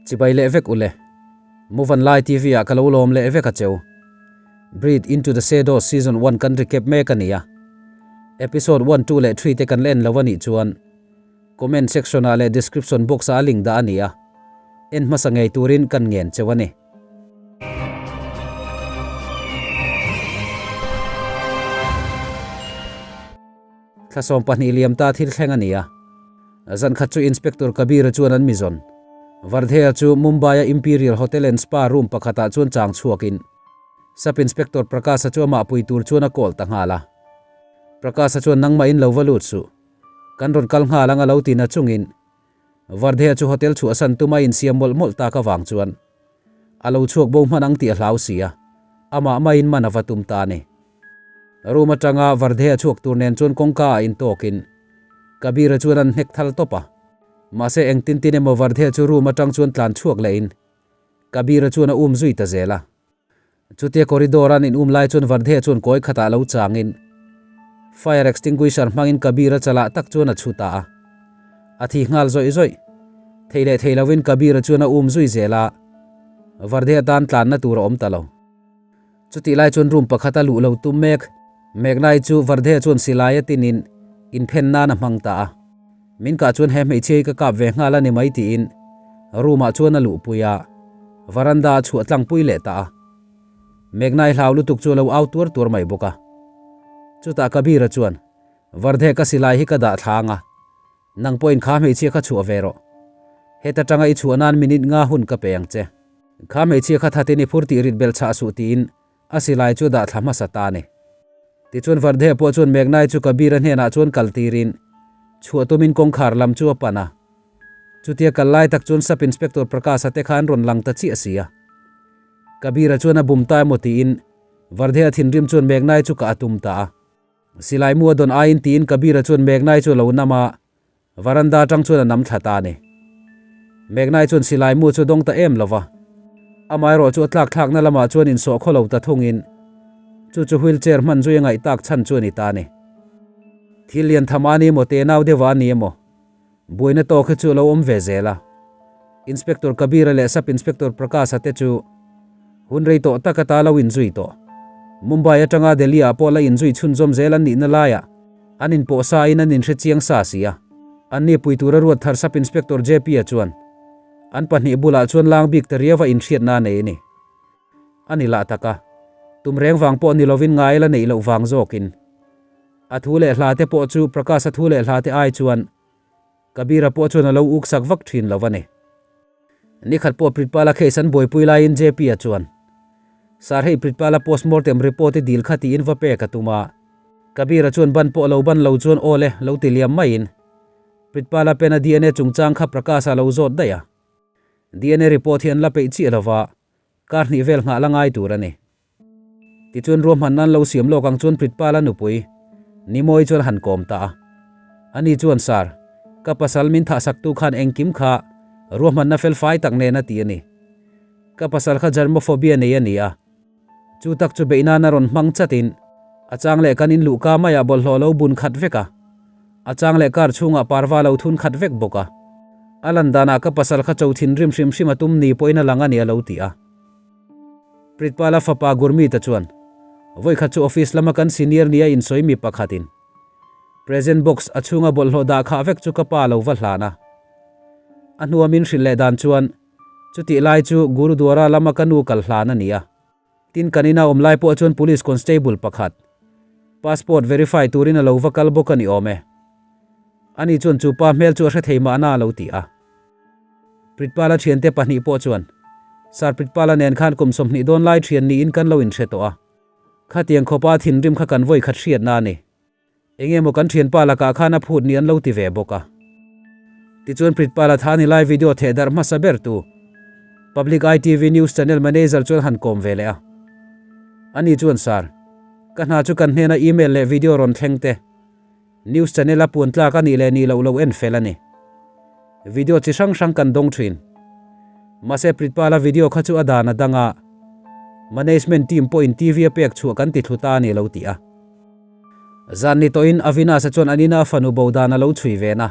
Chibai leh vek ule. Muvanlai TV ah ka lo lawm leh vek a cheu. Breathe Into The Shadows Season One kan recap mek a nia. Episode one, two leh three te kan la en lo a nih chuan comment section ah leh description box ah a link dah a nia. En hmasa ngei turin kan ngen cheu a ni. Thla 12 liam ta thil thleng a ni a. Zan khat chu Inspector Kabir-a chuan an mi zawn. Vardhea chu Mumbai-a Imperial Hotel and Spa room pakhatah chuan chang chhuakin Sub Inspector Prakash-a chu amah pui tur chuan a call ta nghal a. Prakash-a chuan nangmah in lo va lut suh. Kan rawn kal nghal ang a lo ti na chungin Vardhea chu hotel chhuahsan tuma insiam mawlh mawlh tak avang chuan a lo chhuak bo hman ang tih a hlau si a, amah maiin man a va tum ta a ni. Room atanga Vardhea chhuak tur nen chuan kawngka ah intawkin Kabir-a chuan an hnek thal tawp a. Mahse engtin tin emaw Vardhea chu room atang chuan tlan chhuak lehin Kabir-a chuan a um zui ta zel a. Chutia corridor an in um lai chuan Vardhea chuan kawi khatah lo changin fire extinguisher hmangin Kabir-a chalah tak chuan a chhu ta a. A thi nghal zawih zawih. Thei leh thei lovin Kabir-a chuan a um zui zel a, Vardhea tan tlanna tur a awm ta lo. Chutih lai chuan room pakhat a luh lo tum mek. Meknai chu Vardhea chuan silai a tinin inphen nan a hmang ta a. Min kah chuan he hmeichhia hi ka kap ve nghal a ni mai tiin room ah chuan a luhpui a, varanda a chhuah tlangpui leh ta a. Meknai hlau lutuk chu a lo au tuar tuar mai bawk a. Chutah Kabir-a chuan, Vardhe ka silai hi ka dah thlang a, nang pawhin kha hmeichhia kha chhuah ve rawh. Heta tanga i chhuah nan minute nga hun ka pe ang che. Kha hmeichhia kha thatin i phur tih rit belh chhah suh tiin a silai chu dah thla hmasa ta a ni. Tichuan Vardhe pawh chuan Megnai chu Kabir-a hnenah chuan kal tirin chhuah tumin kawngkhar lam chu a pan a. Chutia kal lai tak chuan Sub Inspector Prakash-a te kha an rawn lang ta chiah si a. Kabir-a chuan a bum ta emaw tiin Vardhe-a thinrim chuan Megnai chu kah a tum ta a. Silai mu a dawn aiin tiin Kabir-a chuan Megnai chu a lo nam a, Varanda atang chuan a nam thla ta a ni. Megnai chuan silai mu chu dawng ta em lo va. Amaherawh chu a tlak thlakna lamah chuan insawh khaw lo ta thungin chu chu wheelchair hman zui a ngaih tak chhan chu a ni ta a ni. Thil lian tham a ni emaw tenau deuhah a ni emaw buaina tawk hi chu a lo awm ve zel a. Inspector Kabir-a leh Sub Inspector Prakash-a te chu hun rei tawh tak ata lo inzui tawh. Mumbai atanga Delhi-ah pawh la inzui chhunzawm zel an nihna laiah An inpawh sa in an inhre chiang sa si a. Anni pui tura ruat thar Sub Inspector JP-a chuan an pahnih bulah chuan lang bik ta riau a inhriatna a nei a ni. A ni lah tak a, tum reng vang pawh ni lovin ngai la neih loh vang zawkin. A thu leh hla te pawh chu Prakash-a thu leh hla te ai chuan Kabir-a pawh chuan a lo uk sak vak thin lo a ni. Nikhat pawh Pritpala case an buaipui laiin JP-a chuan, Sir hei Pritpala postmortem report i dil kha tiin va pek a tum a. Kabir-a chuan ban pawh lo ban lo chuan aw le lo ti liam maiin Pritpala pena DNA chungchang kha Prakash-a lo zawt daih a. DNA report hi an la peih chiah lova, kar hnih vel nghah la ngai tur a ni. Tichuan ruahman nan lo siam lawk ang chuan Pritpala nupui Nimoi chuan han kawm ta a. Ani chuan Sir, ka pasal min thahsaktu khan engkim kha ruahmanna felfai tak nen a ti a ni. Ka pasal kha germophobia nei a ni a. Chu tak chu beih nan a rawn hmang chatin a chang leh kan in luhka maiah bawlhhlawh lo bun khat vek a, a chang leh car chhungah parva lo thun khat vek bawk a. A lan danah ka pasal kha cho thinrim hrim hrim a tum ni pawhin a lang a ni a lo ti a. Pritpala fapa Gurmeet-a chuan, Vawikhat chu office lama kan senior nia insawi mi pakhatin present box a chhunga bawlhhlawh dah khah vek chu ka pa lo va hlan a. A hnua min hrilh leh dan chuan chutih lai chu Gurudwara lama ka nu kal hlan a ni a. Tin kan ina awm lai pawh chuan police constable pakhat passport verify turin a lo va kal bawk a ni awm e. Ani chuan chu pa hmel chu a hre thei mahna a lo ti a. Pritpala thiante pahnih pawh chuan, Sir Pritpala nen khan kum 20 dawn lai thian niin kan lo inhre tawh a. Khatiang khawpa thinrim kha kan vawi khat hriatna a ni. Enge maw kan thianpa lakah khan a phut ni an lo ti ve bawk a. Tichuan Pritpala tha ni lai video theh darh hmasa ber tu Public ITV News Channel Manager chuan han kawm ve leh a. Ani chuan Sir, ka hna chu kan hnena email leh video rawn thleng te. News channel a puan tlak a nih leh nih loh lo en fel a ni. Video chi hrang hrang kan dawng thin. Mahse Pritpala video kha chu a dan a dang a, management team pawhin TV a pek chhuah kan ti thlu ta a ni lo ti a. Zan ni tawhin Avinash-a chuan an ina a fanu bo dan a lo chhui ven a.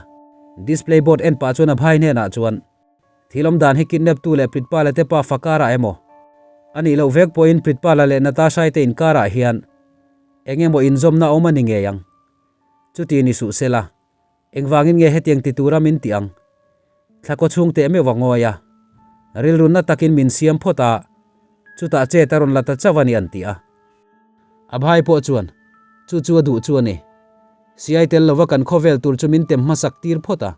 Display board en pah chuan a bhai hnenah chuan. Thil awm dan hi kidnap tu leh Pritpala te pafa karah emaw, a nih loh vek pawhin Pritpala leh Natasha-i te inkarah hian eng emaw inzawmna awm a ni ngei ang. Chuti ni suh sela, engvangin nge hetiang ti tura min tih ang? Thla kaw chhung teh meuh a ngawi a, rilrunna takin min siam phawt a, chutah chet a rawn la ta chauh a ni an ti a. Abhai pawh chuan, Chu chu a duh chu a ni. Siai tel lova kan khawvel tur chu min tem hmasak tir phawt a.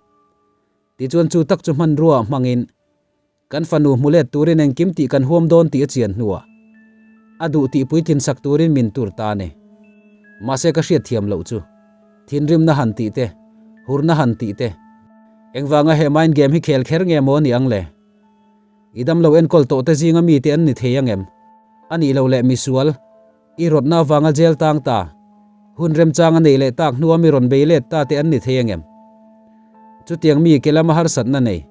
Tichuan chu tak chu hmanrua hmangin kan fanu hmu let turin engkim tih kan huam dawn tih a chian hnuah a duh tih puitlin sak turin min tur ta a ni. Mahse ka hriat thiam loh chu thinrimna han tih te, hurna han tih te, engvanga he mind game hi khel kher nge maw ni ang le? I damlo enkawl tawh te zinga mite an ni thei angem? A nih loh leh misual I rawtna avanga jail tang ta, hun remchang a neih leh tak hnua mi rawn bei let ta te an ni thei angem? Chutiang mi ke lama harsatna nei,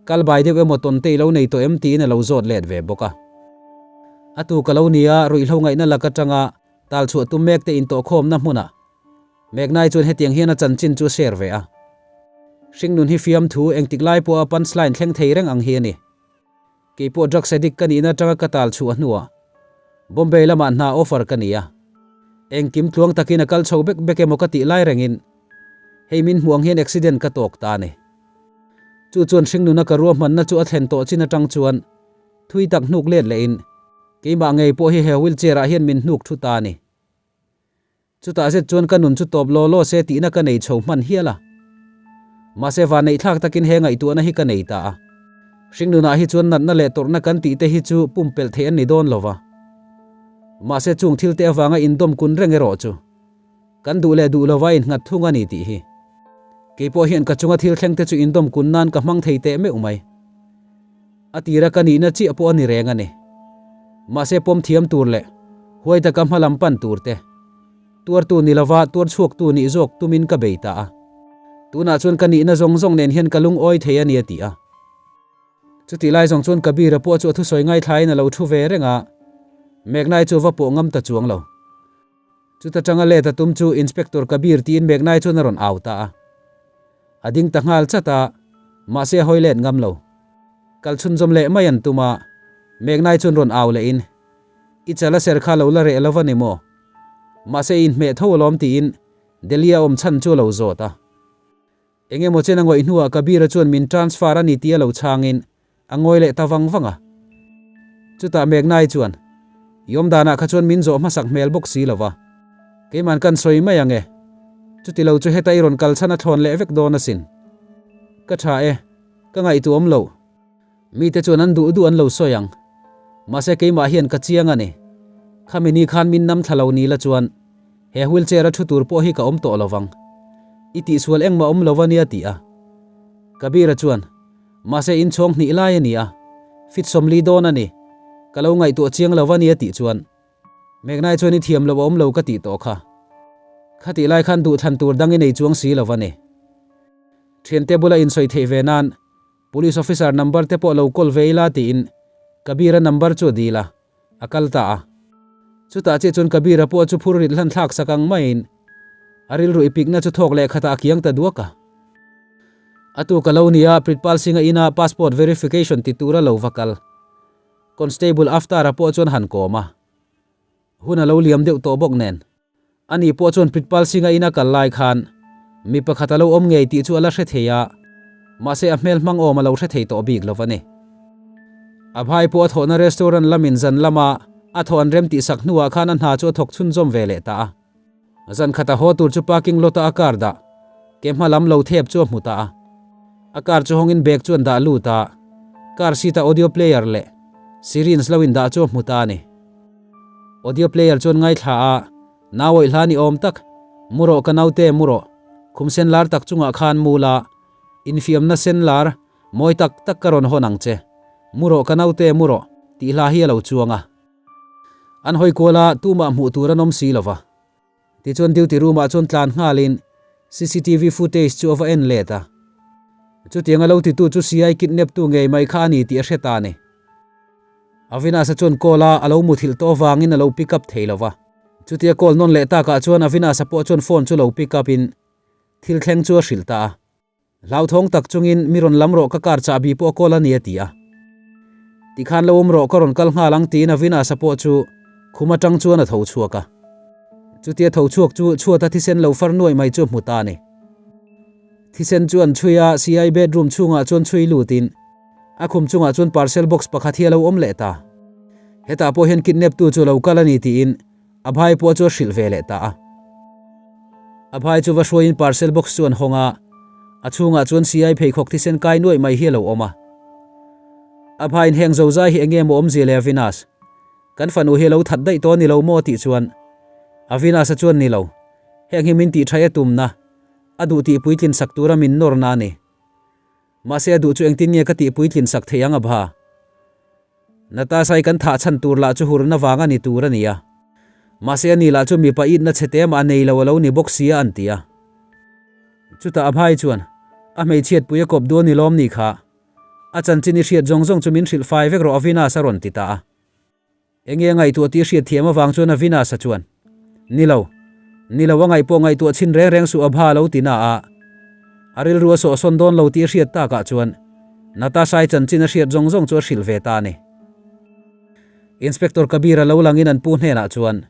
kal bai deuh emaw tawn te i lo nei tawh em tiin a lo zawt let ve bawk a. A tu ka lo nia, ruihhlo ngaihna lak atanga tal chhuah tum mek te intawhkhawmna hmunah Megnai chuan hetiang hian a chanchin chu a share ve a. Hringnun hi fiamthu engtik lai pawha punchline thleng thei reng ang hi a ni. Keipawh drugs addict ka nihna atanga ka tal chhuah hnuah Bombay lamah hna offer ka ni a. Engkim tluang takin a kal chho bek bek emaw ka tih lai rengin hei min hmuh ang hian accident ka tawk ta a ni. Chu chuan hringnuna ka ruahmanna chu a thlen tawh chin atang chuan thui tak hnuk let lehin keimah ngei pawh hi he wheelchair ah hian min hnuk thu ta a ni. Chutah zet chuan ka nun chu tawp law law se tihna ka nei chho hman hial a. Mahse vanneihthlak takin he ngaihtuahna hi ka nei ta a. Hringnunah hi chuan natna leh tawrhna kan tih te hi chu pumpelh theih an ni dawn lo va. Mahse chung thil te avanga indawm kun reng erawh chu kan duh leh duh lova innghat thung a ni tih hi. Keipawh hian ka chunga thil thleng te chu indawm kun nan ka hmang thei teh meuh mai. A tira ka nihna chiah pawh a ni reng a ni. Mahse pawm thiam tur leh huai taka hma lam pan tur te, tuartu ni lova tuar chhuaktu nih zawk tumin ka bei ta a. Tunah chuan ka nihna zawng zawng nen hian ka lungawi thei a ni a ti a. Chutih lai zawng chuan Kabira pawh chu a thusawi ngaithlain a lo thu ve reng a, Megnai chu a va pawh ngam ta chuang lo. Chuta tanga let a tum chu Inspector Kabir tiin Megnai chuan a rawn au ta a. A ding ta nghal chat a, mahse a hawi let ngam lo. Kal chhunzawm leh mai an tum a, Megnai chuan rawn au lehin, I chal a ser kha lo la reh lo va ni maw? Mahse i inhmeh tho alawm tiin Delhi-a awm chhan chu a lo zawt a. Eng emaw chen a ngawih hnuah Kabir-a chuan min transfer a ni tih a lo chhangin a ngawi leh ta vang vang a. Chutah Megnai chuan, I awm danah kha chuan min zawh hmasak hmel bawk si lo va, keiman kan sawi mai ang e. Chuti lo chu heta i rawn kal chhan a thlawn leh vek dawn asin. Ka tha e, ka ngaihtuah awm lo. Mite chuan an duh duh an lo sawi ang. Mahse keimah hian ka chiang a ni. Khami ni khan min nam thla lo ni la chuan he wheelchair a thu tur pawh hi ka awm tawh lo vang. I tihsual engmah awm lo a nia ti a. Kabir-a chuan, Mahse inchhawng hnih lai a ni a, fit 40 dawn a ni. Ka lo ngaihtuah chiang lo a nia tih chuan Megnai chuan i thiam lo a awm lo ka tih tawh kha. Khatih lai khan duhthlan tur dang i nei chuang si lo a ni. Thiante bula insawi theih ve nan Police officer number te pawh lo call ve ila tiin Kabir-a number chu a dil a, a kal ta a. Chutah chiah chuan Kabir-a pawh chu phur rit hlan thlak sak ang maiin a rilru i pikna chu thawk leh khatah a kiang ta duak a. A tu ka lo nia Pritpal Singh-a ina passport verification ti tura lo va kal. Constable Aftar-a pawh chuan han kawm a. Hun a lo liam deuh tawh bawk nen. Ani pawh chuan Pritpal Singh-a ina kal lai khan mi pakhat a lo awm ngei tih chu a la hre thei a, mahse a hmel hmang awm a lo hre thei tawh bik lo a ni. A bhai pawh a thawhna restaurant lamin zan lama a thawh an rem tihsak hnuah khan a hna chu a thawk chhunzawm ve leh ta a. Zan khat a haw tur chu parking lot-a a car dah ke hma lam lo thep chu a hmu ta a. A car chu hawngin bag chu an dah lut a, car seat-a audio player leh syringe lo indah chu a hmu ta a ni. Audio player chuan ngaithla a, Nau awih hla ni awm tak, mu rawh ka naute mu rawh, khum sen lar tak chungah khan mu la, infiamna sen lar mawi tak tak ka rawn hawn ang che, mu rawh ka naute mu rawh tih hla hi a lo chuang a. An hawi kual a, tumah hmuh tur an awm si lo va. Tichuan duty room ah chuan tlan nghalin cctv footage chu a va en let a. Chutiang a lo titu chu CI kidnap tu ngei mai kha a ni tih a hre ta a ni. Avinash-a chuan call a a lo muthilh tawh avangin a lo pick up thei lo va. Chutia call nawn leh takah chuan Avinash-a pawh chuan phone chu lo pick up in thil thleng chu a hrilh ta a. Hlauthawng tak chungin mi rawn lam rawh ka car chahbi pawh a kawl a ni a ti a. Tikhan lo awm rawh ka rawn kal nghal ang tiin Avinash-a pawh chu khum atang chuan a tho chhuak a. Chutia tho chhuak chu chhuata thisen lo far nuaih mai chu a hmu ta a ni. Thisen chu an chhui a, CI bedroom chhungah chuan chhui lutin a khum chungah chuan parcel box pakhat hi a lo awm leh ta. Hetah pawh hian kidnap tu chu a lo kal a ni tiin A bhai pawh chu a hrilh ve leh ta a. A bhai chu va hruaiin parcel box chu an hawng a, a chhungah chuan siai pheikhawk thisen kai nuaih mai hi a lo awm a. A bhaiin heng zozai hi enge maw awmzia le Avinash? Kan fanu hi a lo that daih tawh a ni lo maw tih chuan Avinash-a chuan ni lo, heng hi min tih thaih a tumna, a duh tih puitlin sak tura min nawrna a ni. Mahse a duh chu engtin nge ka tih puitlin sak thei ang a bha? Natasha-i kan thah chhan tur lah chu hurna vang a ni tur a ni a. Mahse ani lah chu mipa itna chhe te mah a nei lo a lo ni bawk sia an ti a. Chutah a bhai chuan, A hmeichhiat pui a kawp duh a ni lawm ni kha. A chanchin i hriat zawng zawng chu min hrilh fai vek rawh Avinash a rawn ti ta a. Enge a ngaihtuah tih a hriat thiam avang chuan Avinash-a chuan, Ni lo. Ni lo a ngaih pawh ngaihtuah chhin reng reng suh a bha lo ti na a. A rilru a sawhsawn dawn lo tih a hriat takah chuan Natasha-i chanchin a hriat zawng zawng chu a hrilh ve ta a ni. Inspector Kabir-a lo langin an pu hnenah chuan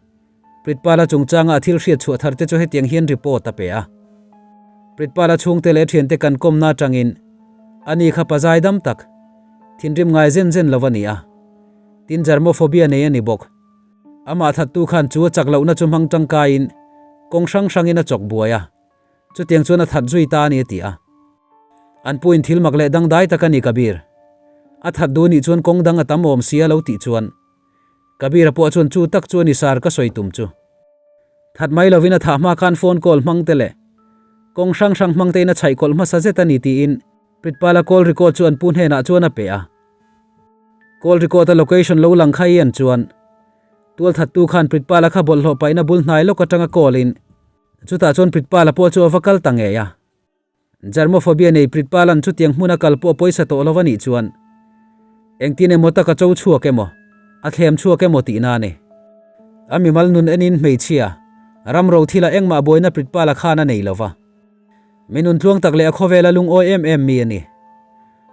Pritpala chungchanga a thil hriat chhuah thar te chu hetiang hian report a pe a. Pritpala chhungte leh thiante kan kawmna atangin ani kha pazai dam tak, thinrim ngai zen zen lo a ni a. Tin germophobia nei a ni bawk. Amah thattu khan chu a chak lohna chu hmang tangkaiin kawng hrang hrangin a chawk buai a, chutiang chuan a that zui ta a ni a ti a. An puin thil mak leh dangdai tak a ni Kabir. A that duh nih chuan kawng dang a tam awm si a lo tih chuan Kabir-a pawh chuan chu tak chu a ni sar ka sawi tum chu. That mai lovin a thah hma khan phone call hmang te leh kawng hrang hrang hmang tein a chhaih kawlh hmasa zet a ni tiin Pritpala call record chu an pu hnenah chuan a pe a. Call record a location lo lang kha i en chuan tualthattu khan Pritpala kha bawlhhlawh paihna bul hnai lawk atanga call in chutah chuan Pritpala pawh chu a va kal ta ngei a. Germophobia nei Pritpalan chutiang hmuna kal pawh pawisa tawh lo a nih chuan engtin emaw tak a cho chhuak emaw, a thlem chhuak emaw tihna a ni. A mimal nun enin hmeichhia, ram ro thila engmah buaina Pritpala khan a nei lo va. Mi nun tluang tak leh a khawvela lungawi em em mi a ni.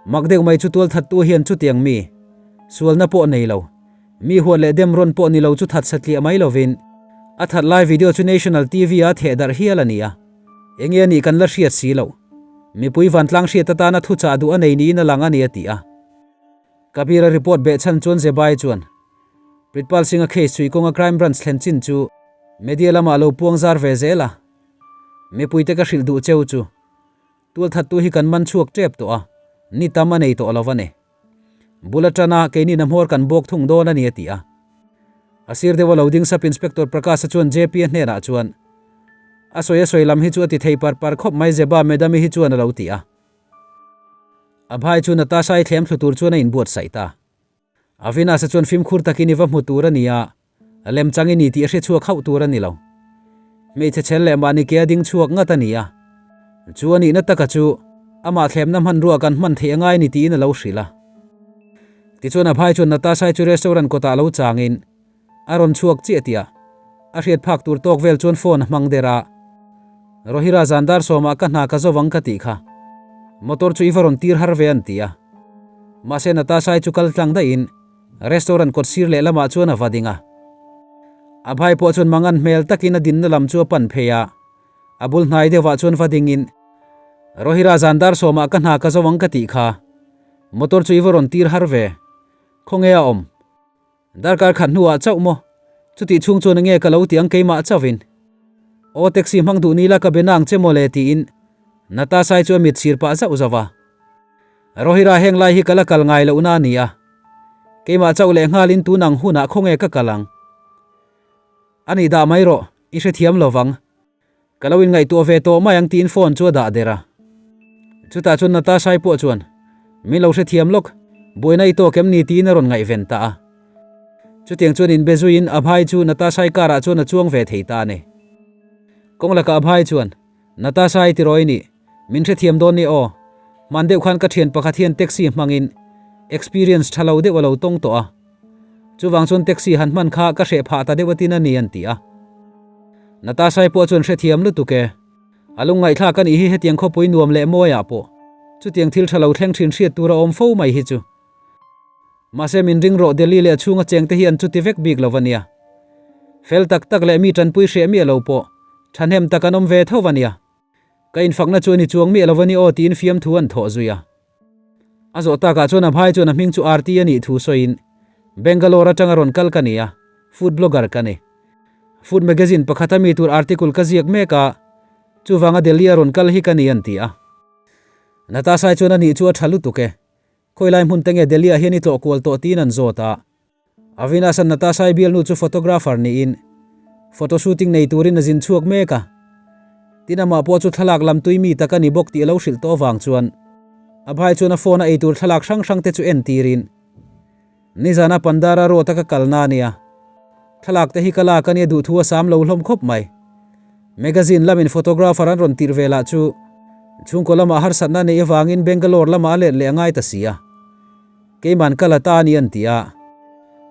Mak deuh mai chu tualthattu hian chutiang mi, sualna pawh nei lo, mi huat leh dem rawn pawh ni lo chu that satliah mai lovin, a that lai video chu National TV-a theh darh hial a ni a. Enge a nih kan la hriat si loh. Mipui vantlang hriat atana thuchah duh a nei niin a lang a ni a ti a. Kabir-a report beh chhan chuan Zebai chuan Pritpal Singh-a case chhui kawnga Crime Branch thlen chin chu media lamah a lo puang zar ve zel a. Mipuite ka hrilh duh cheu chu tualthattu hi kan man chhuak tep tawh a, ni tam a nei tawh lo a ni. Bul atana keini na hmawr kan bawk thung dawn a ni a ti a. A sir deuh a lo ding Sub Inspector Prakash-a chuan JP-a hnenah chuan, A sawi a sawi lam hi chu a ti thei par par khawp mai Zeba Madam-i hi chuan a lo ti a. A bhai chu Natasha-i thlem thlu tur chuan a inbuatsaih ta. Avinash-a chuan fimkhur takin i va hmu tur a ni a, Lemchang i ni tih a hre chhuak hauh tur a ni lo. Hmeichhe chhel leh mahni ke a ding chhuak ngat a ni a. Chu a nihna taka chu amah thlemna hmanrua kan hman theih a ngai ni tiin a lo hrilh a. Tichuan a bhai chuan Natasha-i chu restaurant kawtah lo changin a rawn chhuak chiah tih a a hriat phak tur tawk vel chuan phone a hmang der a. Rohira zan dar sawmah ka hna ka zo vang ka tih kha. Motor chu i va rawn tir har ve an ti a. Mahse Natasha-i chu kal tlang daihin Restaurant kawt sir leh lamah chuan a va ding a. A bhai pawh chuan mangan hmel takin a dinna lam chu a pan phei a. A bul hnai deuhah chuan va dingin, Rohira zan dar sawmah ka hna ka zo ang ka tih kha. Motor chu i va rawn tir har ve. Khawnge a awm? Darkar khat hnuah chauh maw? Chutih chhung chuan enge ka lo ti ang keimah chauhin. Aw taxi hmang duh ni la ka be nang che maw le tiin Natasha-i chu a mit sir pah zauh zauh a. Rohira heng lai hi ka la kal ngai lohna a ni a, keimah chauh leh nghalin tun ang hunah khawnge ka kal ang? A nih dah mai rawh, i hrethiam lo vang. Ka lo inngaihtuah ve tawh mai ang tiin phone chu a dah der a. Chutah chuan Natasha-i pawh chuan, Min lo hrethiam lawk, buaina i tawk em ni tiin a rawn ngaihven ta a. Chutiang chuan inbe zuiin Abhai chu Natasha-i car ah chuan a chuang ve thei ta a ni. Kawng lakah Abhai chuan, Natasha-i tiraw i nih? Min hrethiam dawn ni aw. Hman deuh khan ka thian pakhat hian taxi hmangin experience tha lo deuh a lo tawng tawh a. Chuvang chuan taxi han hman kha ka hreh phah ta deuh atin a ni an ti a. Natasha-i pawh chuan hrethiam lutuk e. A lungngaihthlak a nih hi hetiang khawpui nuam leh mawiah pawh. Chutiang thil tha lo thleng thin hriat tur a awm fo mai hi chu. Mahse min ring rawh Delhi leh a chhunga chengte hi an chuti vek bik lo ania. Fel tak tak leh mi tanpui hreh miah lo pawh thahnem tak an awm ve tho ania. Ka infakna chu a ni chuang miah lo a ni aw tiin fiamthu an thawh zui a. A zawh takah chuan a bhai chuan a hming chu Aarti a nih thu sawiin, Bangalore atanga rawn kal ka ni a, food blogger ka ni. Food magazine pakhata mi tur article ka ziak mek a, chuvanga Delhi a rawn kal hi ka ni an ti a. Natasha-i chuan a nih chu a tha lutuk e. Khawilai hmun te nge Delhi ah hian i tlawh kual tawh tiin an zawt a. Avinash-a'n Natasha-i bialnu chu photographer niin photo shooting nei turin a zin chhuak mek a. Tin amah pawh chu thlalak lam tui mi tak a ni bawk tih a lo hrilh tawh avang chuan Abhai chuan a phone a eitur thlalak hrang hrang te chu en tirin Nizana Pandara road a ka kalna a nia. Thlalak te hi ka lak a nia duhthu a sam lo hlawm khawp mai. Magazine lamin photographer an rawn tirh ve lah chu chhungkaw lamah harsatna a neih avangin Bangalore lamah a let leh a ngai ta si a. Keiman ka la ta a ni an ti a.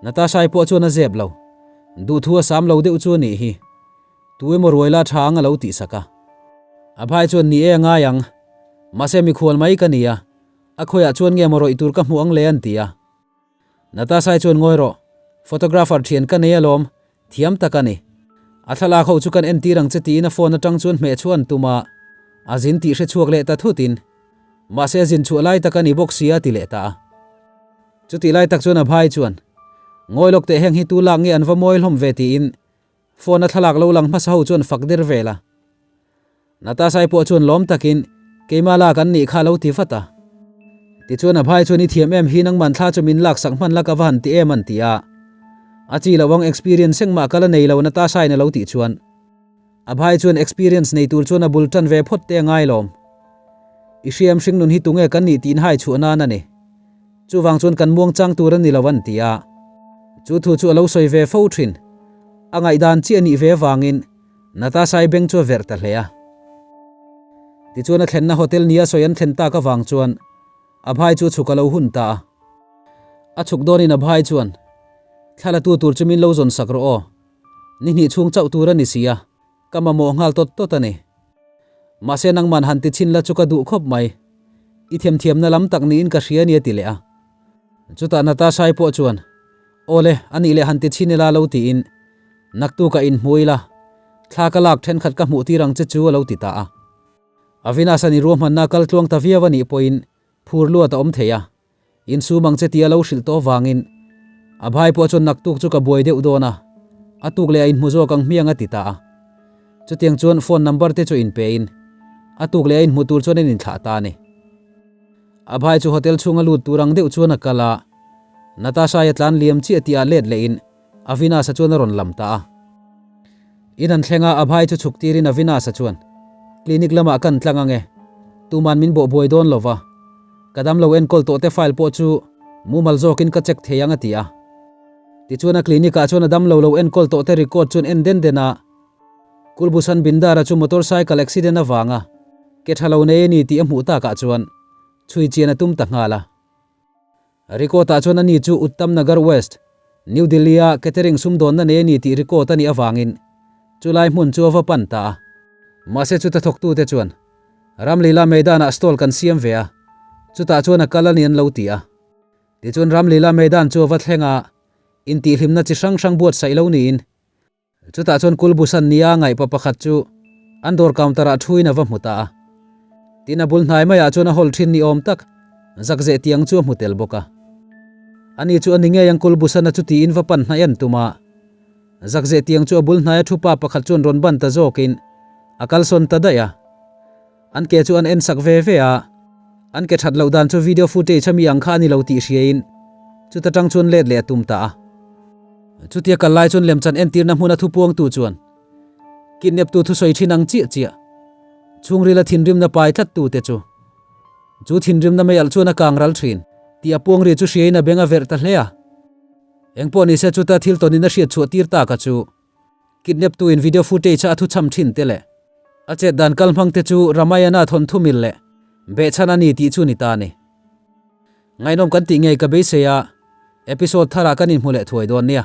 Natasha-i pawh chuan a zep lo. Duhthu a sam lo deuh chu a nih hi. Tu emaw ruai la tha ang a lo tih sak a. Abhai chuan ni e a ngai ang. Mahse mikhual mai ka ni a. A khawiah chuan nge maw rawih tur ka hmuh ang le an ti a. Natasha-i chuan ngawi rawh. Photographer thian ka nei alawm. Thiam tak a ni. A thlalak ho chu kan entir ang che tiin a phone atang chuan hmeh chhuah an tum a. A zin tih hre chhuak leh ta thut in. Mahse a zin chhuah lai tak a ni bawk sia a ti leh ta a. Chutih lai tak chuan Abhai chuan, Ngawi lawk teh heng hi tu lak nge an va mawi hlawm ve tiin phone a thlalak lo lang hmasa ho chuan fak der vel a. Natasha-i pawh chuan lawm takin, Keimah lak an nih kha a lo ti vat a. Tichuan Abhai chuan i thiam em hi nangman thla chu min laksak hman la ka va han ti em an ti a. A chi loh ang experience engmah ka la nei lo Natasha-in a lo tih chuan. Abhai chuan experience nei tur chuan a bul tan ve phawt te a ngai lawm. I hriam hringnun hi tunge kan nih tiin hai chhuah nan a ni. Chuvang chuan kan muang chang tur a ni lo an ti a. Chu thu chu a lo sawi ve fo thin. A ngaihdan chiah nih ve avangin Natasha-i beng chu a verh ta hle a. Tichuan a thlenna hotel nia sawi an thlen tak avang chuan Abhai chu chhuk a lo hun ta a. A chhuk dawnin Abhai chuan, Thla la tu tur chu min lo zawn sak rawh aw. Ni hnih chhung chauh tur a ni si a, ka mamawh nghal tawt tawt a ni. Mahse nangman han ti chhin la chu ka duh khawp mai. I themthiamna lam tak niin ka hria a ni a ti leh a. Chutah Natasha-i pawh chuan, Aw le, a nih leh han ti chhin ila lo tiin naktuk a inhmu ila, thla ka lak thenkhat ka hmuh tir ang che chu a lo ti ta a. Avinash-a'n i ruahmanna kal tluang ta viau a nih pawhin phur luat a awm thei a. Insum ang che tia lo hrilh tawh avangin Abhai pawh chuan naktuk chu ka buai deuh dawn a, a tuk leh a inhmu zawk ang hmiang a ti ta a. Chutiang chuan phone number te chu inpein a tuk leh a inhmu tur chuan an inthlah ta a ni. Abhai chu hotel chhunga lut tur ang deuh chuan a kal a, Natasha-i a tlan liam chiah tih ah let lehin Avinash-a chuan a rawn lam ta a. In an thleng a, Abhai chu chhuk tirin Avinash-a chuan, Clinic lamah kan tlang ang e. Tuman min bawh buai dawn lo va. Ka damlo enkawl tawh te file pawh chu mumal zawkin ka check thei ang a ti a. Tichuan a clinic ah chuan a damlo lo enkawl tawh te record chuan en den den a. Kulbushan Bindara chu motorcycle accident avanga ke tha lo nei a ni tih a hmuh takah chuan chhui chian a tum ta nghal a. Record ah chuan ani chu Uttam Nagar West, New Delhi a catering sumdawnna nei a ni tih record a nih avangin chulai hmun chu a va pan ta a. Mahse chuta thawktute chuan Ramlila Maidan ah stall kan siam ve a, chutah chuan a kal a ni an lo ti a. Tichuan Ramlila Maidan chu a va thleng a, intihhlimna chi hrang hrang buatsaih lo niin Chutah chuan Kulbusan nia ngaihpa pakhat chu an dawr counter ah thuin a va hmu ta a. Tin a bul hnai maiah chuan a hawl thin ni awm tak zakzeh tiang chu a hmu tel bawk a. Ani chu a ni ngei ang Kulbusana chu tiin va pan hnaih an tum a. Zakzeh tiang chu a bul hnaia thu pa pakhat chuan rawn ban ta zawkin a kalsawn ta daih a. An ke chu an en sak ve ve a, an ke that loh dan chu video footage a mi ang kha a ni lo tih hriain chuta tang chuan let leh a tum ta a. Chutia kal lai chuan lemchan entirna hmuna thupuangtu chuan kidnap-tu thusawi thin ang chiah chiah chhungrila thinrimna pai tlattu te chu chu thinrimna mei alh chuan a kang ral thin tih a puang ri chu hriain a beng a verh ta hle a. Engpawh nise chuta thil tawnin a hriat chhuah tir tak a chu. Kidnap tu in video footage a a thuchham thin te leh a chet dan kal hmang te chu Ramayana thawnthu mil leh behchhan a ni tih chu ni ta a ni. Ngaihnawm kan tih ngei ka beisei a, episode tharah kan inhmu leh thuai dawn nia.